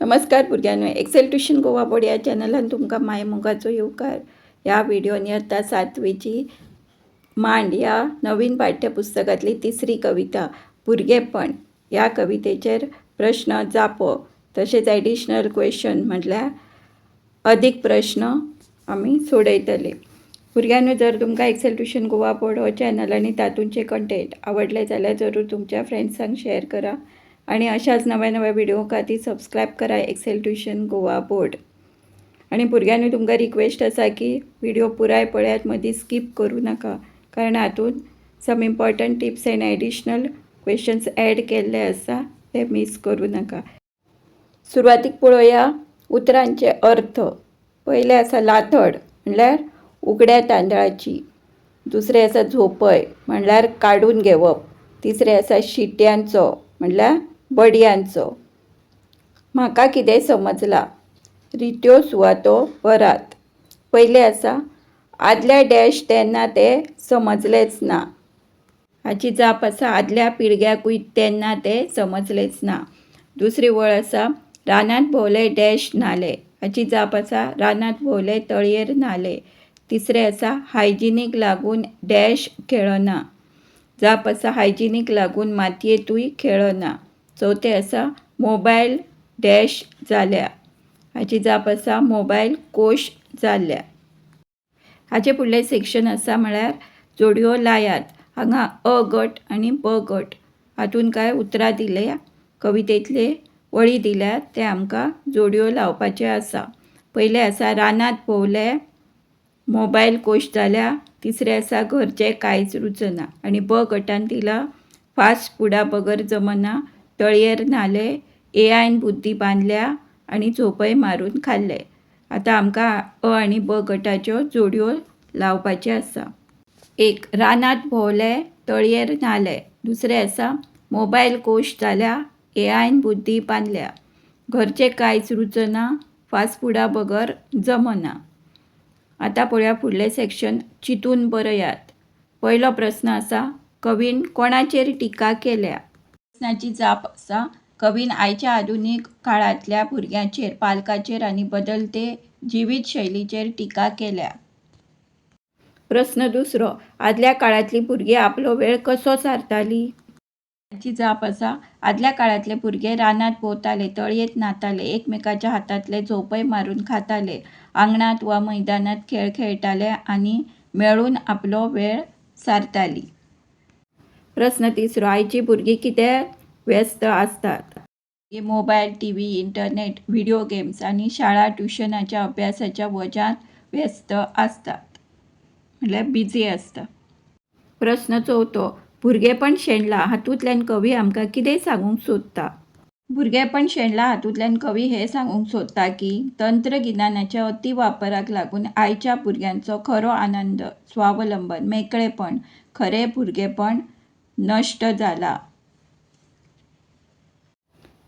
नमस्कार भुरग्यांनो, XL tuition Goa board या चॅनलान तुमकां माय मोगाचो येवकार. ह्या व्हिडियोनी आतां सातवेची मांड ह्या नवीन पाठ्यपुस्तकांतली तिसरी कविता भुरगेपण ह्या कवितेचेर प्रश्न जापो तशेंच एडिशनल क्वेश्चन म्हटल्यार अदीक प्रश्न आमी सोडयतले. भुरग्यांनो, जर तुमकां एक्सेल ट्युशन गोवा बोर्ड हो चॅनल आनी तातूंचे कंटेंट आवडले जाल्यार जरूर तुमच्या फ्रेंड्सांक शेअर करा आणि अशाच नव्या नव्या व्हिडिओ खातीर सबस्क्रायब करा एक्सेल ट्युशन गोवा बोर्ड. आनी भुरग्यांनी, तुमकां रिक्वेस्ट आसा की व्हिडिओ पुराय पळयात, मदीं स्कीप करूं नाका, कारण हातूंत some important tips and additional questions add केल्ले आसा, ते मीस करूं नाका. सुरवातीक पळोवया उतरांचे अर्थ. पयलें आसा लाथड, म्हणल्यार उकड्या तांदळाची. दुसरें आसा झोपय, म्हणल्यार काडून घेवप. तिसरें आसा शिट्यांचो, म्हणल्यार बडयांचो. म्हाका कितें समजलां? रित्यो सुवातो भरात. पयलें आसा, आदल्या डॅश तेन्ना तें समजलेंच ना. हाची जाप आसा, आदल्या पिळग्याकूय तेन्ना तें समजलेंच ना. दुसरी वळ आसा, रानांत भोंवले डॅश न्हाले. हाची जाप आसा, रानांत भोंवले तळयेर न्हाले. तिसरें आसा, हायजिनीक लागून डॅश खेळना. जाप आसा, हायजिनीक लागून मातयेंतूय खेळना. चवथें आसा, मोबायल डॅश जाल्या. हाची जाप आसा, मोबायल कोश जाल्या. हाचे फुडलें सेक्शन आसा, म्हळ्यार जोडयो लायात. हांगा अ गट आनी ब गट हातूंत कांय उतरां दिल्या, कवितेंतले वळी दिल्यात, ते आमकां जोडयो लावपाचे आसा. पयलें आसा, रानांत भोंवले, मोबायल कोश जाल्या. तिसरें आसा, घरचें कांयच रुचना. आनी ब गटान दिला, फास्ट फुडा बगर जमना, तळयेर न्हाले, एआयन बुद्दी बांदल्या आनी झोपय मारून खाल्ले. आतां आमकां अ आनी ब गटाच्यो जोडयो लावपाच्यो आसा. एक, रानांत भोंवले, तळयेर न्हाले. दुसरें आसा, मोबायल कोश जाल्या, एआयन बुद्दी बांदल्या, घरचें कांयच रुचना, फास्ट फुडा बगर जमना. आतां पळोवया फुडलें सेक्शन, चिंतून बरयात. पयलो प्रस्न आसा, कवीन कोणाचेर टिका केल्या? प्रस्नाची जाप आसा, कवीन आयच्या आधुनीक काळांतल्या भुरग्यांचेर, पालकांचेर आनी बदलते जिवीत शैलीचेर टिका केल्या. प्रस्न दुसरो, आदल्या काळांतलीं भुरगीं आपलो वेळ कसो सारतालीं? हाची जाप आसा, आदल्या काळांतले भुरगे रानांत भोंवताले, तळयेंत न्हाताले, एकमेकाच्या हातांतले झोपय मारून खाताले, आंगणांत वा मैदानांत खेळ खेळटाले आनी मेळून आपलो वेळ सारतालीं. प्रस्न तिसरो, आयचीं भुरगीं कित्याक व्यस्त आसतात? Mobile, TV, internet, video games आनी शाळा ट्युशनाच्या अभ्यासाच्या वज्यांत व्यस्त आसतात, म्हणल्यार बिजी आसता. प्रस्न चवथो, भुरगेपण शेणलां हातूंतल्यान कवी आमकां कितें सांगूंक सोदता? भुरगेपण शेणलां हातूंतल्यान कवी हें सांगूंक सोदता की तंत्रगिन्यानाच्या अती वापराक लागून आयच्या भुरग्यांचो खरो आनंद, स्वावलंबन, मेकळेपण, खरें भुरगेपण नश्ट जालां.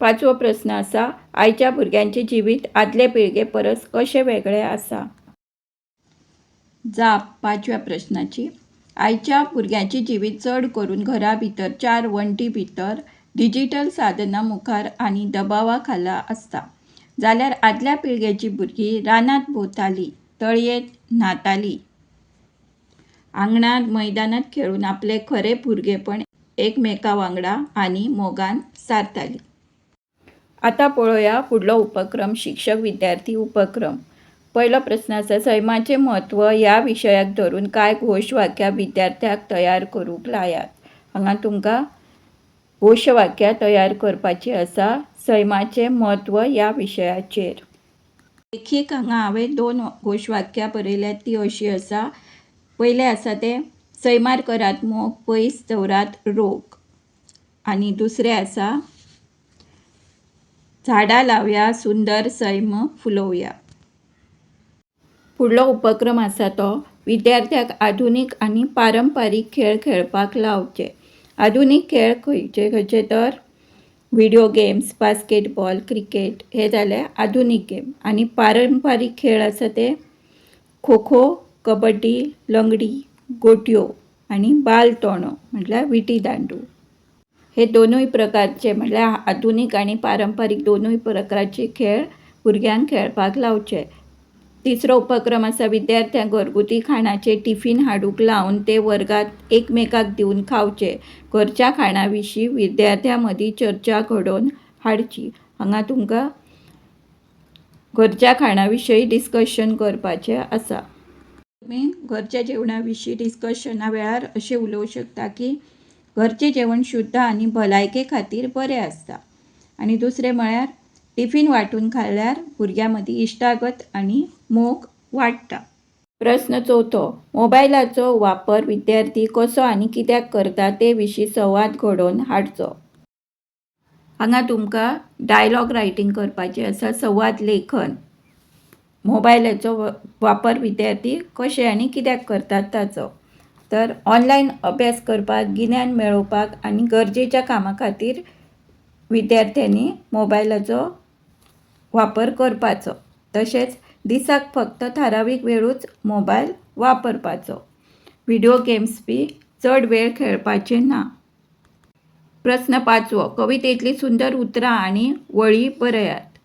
पांचवो प्रस्न आसा, आयच्या भुरग्यांचें जिवीत आदले पिळगे परस कशें वेगळें आसा? जाप पांचव्या प्रस्नाची, आयच्या भुरग्यांचें जिवीत चड करून घरा भितर चार वण्टी भितर डिजिटल साधनां मुखार आनी दबावा खाला आसता, जाल्यार आदल्या पिळगेचीं भुरगीं रानांत भोंवतालीं, तळयेंत न्हातालीं, आंगणांत मैदानांत खेळून आपलें खरें भुरगेपण एकमेका वांगडा आनी मोगान सारतालीं. आतां पळोवया फुडलो उपक्रम, शिक्षक विद्यार्थी उपक्रम. पयलो प्रस्न आसा, सैमाचें म्हत्व ह्या विशयाक धरून कांय घोशवाक्यां विद्यार्थ्यांक तयार करूंक लायात. हांगा तुमकां घोशवाक्यां तयार करपाची आसा सैमाचें म्हत्व ह्या विशयाचेर. देखीक, हांगा हांवें दोन घोशवाक्यां बरयल्यात, ती अशी आसा. पयलें आसा तें, सैमार करात मोग, पयस दवरात रोग. आनी दुसरें आसा, झाडां लावया, सुंदर सैम फुलोवया. फुडलो उपक्रम आसा तो, विद्यार्थ्यांक आधुनीक आनी पारंपारीक खेळ खेळपाक लावचे. आधुनीक खेळ खंयचे खंयचे तर व्हिडियो गेम्स, बास्केटबॉल, क्रिकेट हे जाले आधुनीक गेम आनी पारंपारीक खेळ आसा ते खो खो, कबड्डी, लंगडी, गोट्यो आनी बाल तोणो, म्हटल्यार विटी दांडू. हे दोनूय प्रकारचे म्हणल्यार आधुनीक आनी पारंपारीक दोनूय प्रकारचे खेळ भुरग्यांक खेळपाक लावचे. तिसरो उपक्रम आसा, विद्यार्थ्यांक घरगुती खाणाचे टिफीन हाडूंक लावन ते वर्गात एकमेकाक दिवन खावचे. घरच्या खाणा विशीं विद्यार्थ्यां मदीं चर्चा घडोवन हाडची. हांगा तुमकां घरच्या खाणा विशयी डिस्कशन करपाचें आसा. तुमी घरच्या जेवणा विशीं डिस्कशना वेळार अशें उलोवंक शकता की घरचें जेवण शुद्ध आनी भलायके खातीर बरें आसता आनी दुसरें म्हळ्यार टिफीन वांटून खाल्यार भुरग्यां मदीं इश्टागत आनी मोग वाडटा. प्रस्न चवथो, मोबायलाचो वापर विद्यार्थी कसो आनी कित्याक करता ते विशीं संवाद घडोवन हाडचो. हांगा तुमकां डायलॉग रायटींग करपाचें आसा, संवाद लेखन. मोबायलाचो वापर विद्यार्थी कशे आनी कित्याक करतात ताचो. तर ऑनलायन अभ्यास करपाक, गिन्यान मेळोवपाक आनी गरजेच्या कामा खातीर विद्यार्थ्यांनी मोबायलाचो वापर करपाचो. तशेंच दिसाक फक्त थारावीक वेळूच मोबायल वापरपाचो. विडियो गेम्स बी चड वेळ खेळपाचे ना. प्रस्न पांचवो, कवितेंतली सुंदर उतरां आनी वळी बरयात.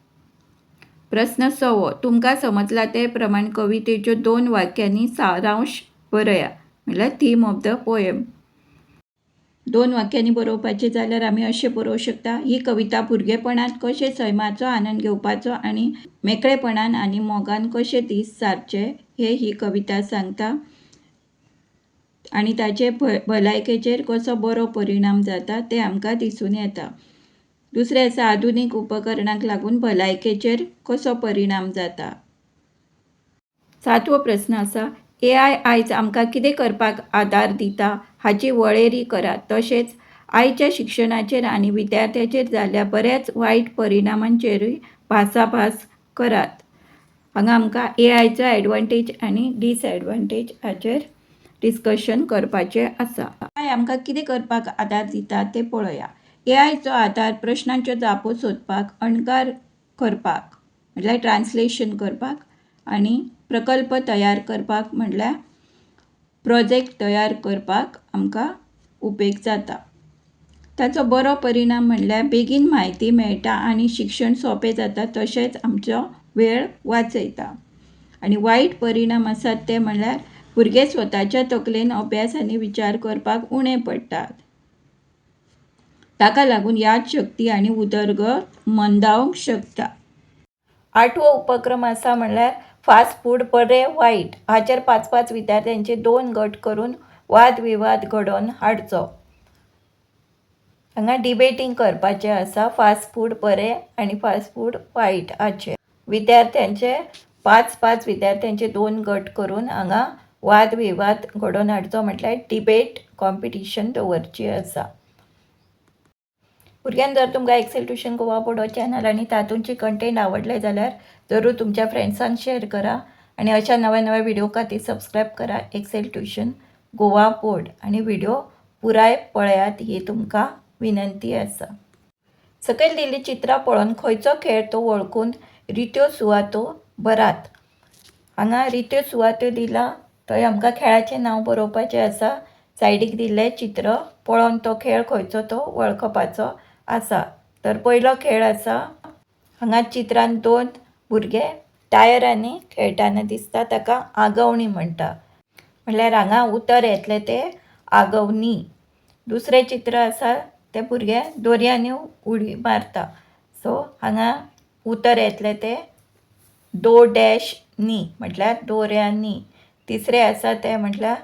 प्रस्न सवो, तुमकां समजला ते प्रमाण कवितेच्यो दोन वाक्यांनी सारांश बरया, म्हणल्यार थीम ऑफ the poem. दोन वाक्यांनी बरोवपाचें जाल्यार आमी अशें बरोवंक शकता, ही कविता भुरगेपणांत कशें सैमाचो आनंद घेवपाचो आनी मेकळेपणान आनी मोगान कशें दीस सारचे हें ही कविता सांगता आनी ताचे भलायकेचेर कसो बरो परिणाम जाता तें आमकां दिसून येता. दुसरें आसा, आधुनीक उपकरणांक लागून भलायकेचेर कसो परिणाम जाता. सातवो प्रस्न आसा, एआय आयज आमकां कितें करपाक आदार दिता हाची वळेरी करात. तशेंच आयच्या शिक्षणाचेर आनी विद्यार्थ्याचेर जाल्ल्या बऱ्याच वायट परिणामांचेरूय भासाभास करात. हांगा आमकां एआयचो एडवांटेज आनी डिसएडवांटेज हाचेर डिस्कशन करपाचें आसा. एआय आमकां कितें करपाक आदार दिता तें पळोवया. एआयचो आदार प्रश्नांच्यो जापो सोदपाक, अणकार करपाक म्हटल्यार ट्रांसलेशन करपाक आनी प्रकल्प तयार करपाक म्हटल्यार प्रोजेक्ट तयार करपाक आमकां उपेग जाता. ताचो बरो परिणाम म्हणल्यार बेगीन म्हायती मेळटा आनी शिक्षण सोंपें जाता, तशेंच आमचो वेळ वाचयता. आनी वायट परिणाम आसात ते म्हणल्यार भुरगे स्वताच्या तकलेन अभ्यास आनी विचार करपाक उणें पडटात. ताका लागून यादशक्ती आनी उदरगत मंदावंक शकता. आठवो उपक्रम आसा म्हणल्यार फास्ट फूड बरें वायट हाचेर पांच पांच विद्यार्थ्यांचे दोन गट करून वाद विवाद घडोवन हाडचो. हांगा डिबेटींग करपाचें आसा, फास्ट फूड बरें आनी फास्ट फूड वायट हाचेर. विद्यार्थ्यांचे पांच पांच विद्यार्थ्यांचे दोन गट करून हांगा वाद विवाद घडोवन हाडचो, म्हटल्यार डिबेट कॉम्पिटिशन दवरची आसा. भुरग्यान, जर तुमकां Excel tuition Goa board channel आनी तातूंची कंटेंट आवडले जाल्यार जरूर तुमच्या फ्रेंड्सांक शेअर करा आनी अशा नव्या नव्या व्हिडिओ खातीर सबस्क्रायब करा एक्सेल ट्युशन गोवा बोर्ड आनी व्हिडिओ पुराय पळयात ही तुमकां विनंती आसा. सकयल दिल्ली चित्रां पळोवन खंयचो खेळ तो वळखून रित्यो सुवातो भरात. हांगा रित्यो सुवातो दिला थंय आमकां खेळाचें नांव बरोवपाचें आसा. सायडीक दिल्लें चित्र पळोवन तो खेळ खंयचो तो वळखपाचो आसा. तर पयलो खेळ आसा, हांगा चित्रांत दोन भुरगे टायरांनी खेळटाना दिसता, ताका आगवणी म्हणटा, म्हणल्यार हांगा उतर येतलें तें आगवणी. दुसरें चित्र आसा, ते भुरगे दोरयांनी उडी मारता, सो हांगा उतर येतलें तें दो डॅश नी, म्हटल्यार दोऱ्यांनी. तिसरें आसा तें म्हटल्यार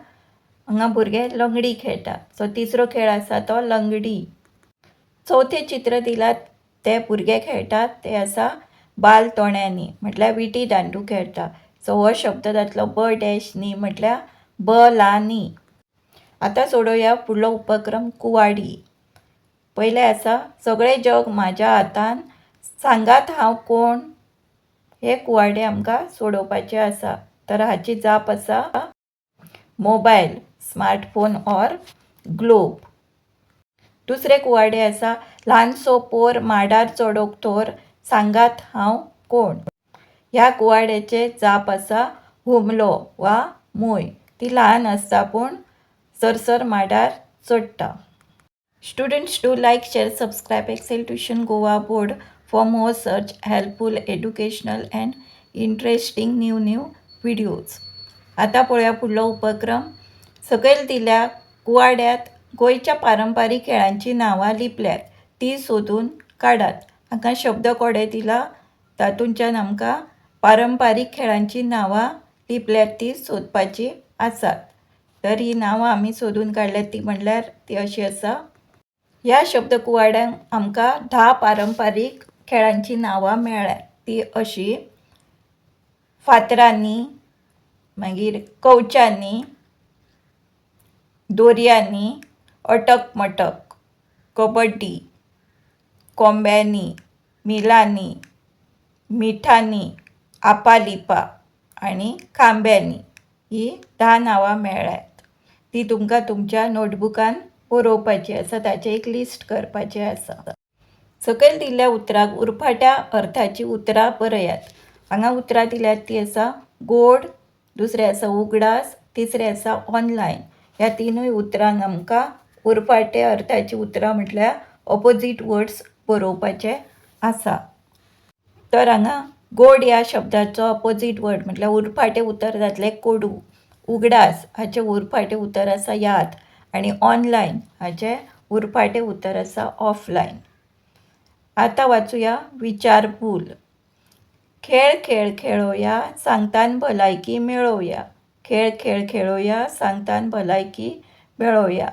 हांगा भुरगे लंगडी खेळटा, सो तिसरो खेळ आसा तो लंगडी. चवथें चित्र दिलां ते भुरगे खेळटात ते आसा बाल तोण्यांनी, म्हटल्यार विटी दांडू खेळटा, सो हो शब्द जातलो ब डॅश नी, म्हटल्यार बलानी. आतां सोडोवया फुडलो उपक्रम, कुवाडी. पयलें आसा, सगळें जग म्हाज्या हातान, सांगात हांव कोण? हें कुवाडें आमकां सोडोवपाचें आसा. तर हाची जाप आसा मोबायल, स्मार्टफोन ऑर ग्लोब. दुसरें कुवाडें आसा, ल्हानसो पोर माडार चडोंक थोर, सांगात हांव कोण? ह्या कुवाड्याचे जाप आसा हुमलो वा मूय. ती ल्हान आसता पूण सरसर माडार चडटा. Students, do like, share, subscribe Excel Tuition Goa Board for more such helpful, educational and interesting new new videos. आतां पळोवया फुडलो उपक्रम. सकयल दिल्या कुवाड्यांत गोंयच्या पारंपारीक खेळांचीं नांवां लिपल्यात, तीं सोदून काडात. हांगा शब्द कोडे दिला, तातूंच्यान आमकां पारंपारीक खेळांचीं नांवां लिपल्यात तीं सोदपाचीं आसात. तर हीं नांवां आमी सोदून काडल्यात ती म्हणल्यार ती अशी आसा. ह्या शब्द कुवाड्यांक आमकां 10 पारंपारीक खेळांचीं नांवां मेळ्ळ्यात, ती अशी: फातरांनी, मागीर कंवच्यांनी, दोरयांनी, अटक मटक, कबड्डी, कोंब्यांनी, मिलांनी, मिठांनी, आपालिपा आनी खांब्यांनी. ही 10 नांवां मेळ्ळ्यात. ती तुमकां तुमच्या नोटबुकान बरोवपाची आसा, ताचें एक लिस्ट करपाचें आसा. सकयल दिल्ल्या उतराक उरफाट्या अर्थाचीं उतरां बरयात. हांगा उतरां दिल्यात ती आसा गोड, दुसरें आसा उगडास, तिसरें आसा ऑनलायन. ह्या तिनूय उतरांक आमकां उरफाटे अर्थाचीं उतरां म्हटल्यार ऑपोजीट वर्ड्स बरोवपाचे आसा. तर हांगा गोड ह्या शब्दाचो ऑपोजीट वर्ड म्हटल्यार उरफाटें उतर जातलें कोडू. उगडास हाचें उरफाटें उतर आसा याद आनी ऑनलायन हाचें उरफाटें उतर आसा ऑफलायन. आतां वाचुया विचारपूल. खेळ खेळ खेळोया, सांगतान भलायकी मेळोवया. खेळ खेळ खेळोया, सांगतान भलायकी मेळोवया.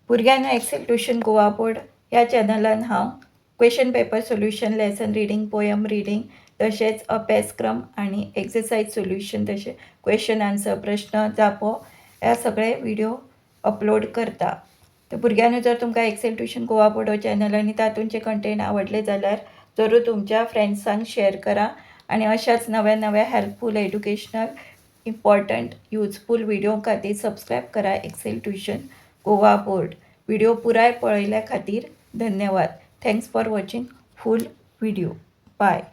भुरग्यांनो, एक्सेल ट्युशन गोवा बोर्ड ह्या चॅनलान हांव question paper solution, lesson reading, poem reading, तशेंच अभ्यासक्रम आनी एक्सरसायज सोल्युशन, तशें क्वेश्चन आन्सर, प्रश्न जापो ह्या सगळे विडियो अपलोड करता. तर भुरग्यांनो, जर तुमकां एक्सेल ट्युशन गोवा बोर्ड हो चॅनल आनी तातूंचे कंटेंट आवडले जाल्यार जरूर तुमच्या फ्रेंड्सांक शेअर करा आनी अशाच नव्या नव्या helpful, educational, important, useful video खातीर सबस्क्रायब करा Excel tuition Goa board. Video पुराय पळयल्या खातीर धन्यवाद. Thanks for watching full video. Bye.